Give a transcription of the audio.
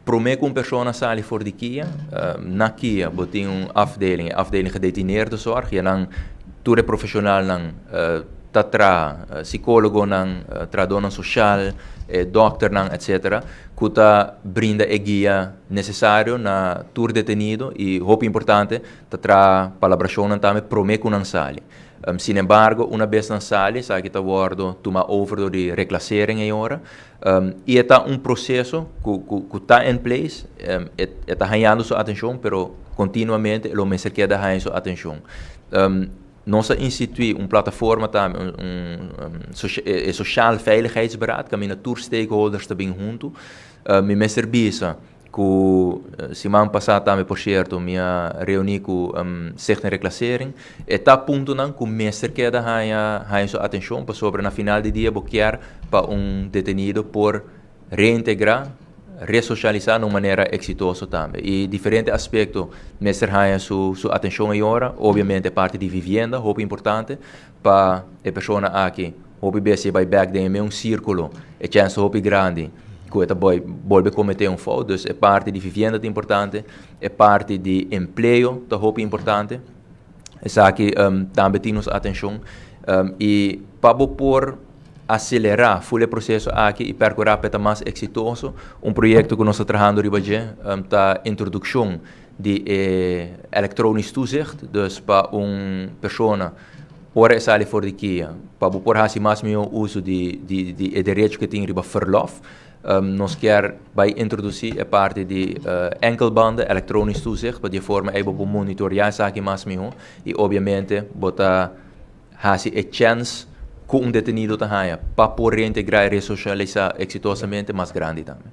Prome cu un persona sali for di KIA, na KIA bo tin un afdeling, afdeling gedetineerde zorg, y nan tur profesional nan ta traha, psicologo nan, trahador social, dokter nan, etc. Cu ta brinda e guia necesario na tur detenido y, hopi importante, ta traha palabracion nan tambe prome cu nan sali. Sin embargo, un biaha nan sali, esaki ta wordo tuma over di reclassering e ora. Y ta un proceso cu ta in place, e ta ganhando su atencion, pero continuamente lo mester keda gana su atencion. Nos a institui un plataforma tambe, un sociaal veiligheidsberaad, caminda tur stakeholders ta bin hunto. Mi mester bisa cu siman pasa tambe, por cierto, mi a reuni cu Stichting Reclassering e ta punto nan cu mester keda haya su atencion, pasobra na final di dia bo kier pa un detenido por reintegra, resocialisa di un manera exitoso tambe. Y diferente aspecto mester haya su atencion awor, obviamente parti di vivienda, hopi importante, pa e persona aki, hopi bes bay back den un circulo, e chance hopi grandi cu e bay bolbe comete un fout. Dus e parti di vivienda ta importante, e parti di empleo ta hopi importante. Esaki tambe tin nos atencion y pa por acelera e proceso aki y percura pa mas exitoso, un proyecto cu nos ta trahando riba dje ta introduccion di elektronisch toezicht, dus pa un persona ora e sali for di KIA, pa por haci mas miho uso di derecho cu tin riba verlof. Nos kier bay introduci e parti di enkelbanden, elektronisch toezicht, pa di forma ey bo monitorea esaki mas miho y obviamente bo ta haci e chance cu un detenido ta haya pa por reintegra y resocialisa exitosamente mas grandi tambe.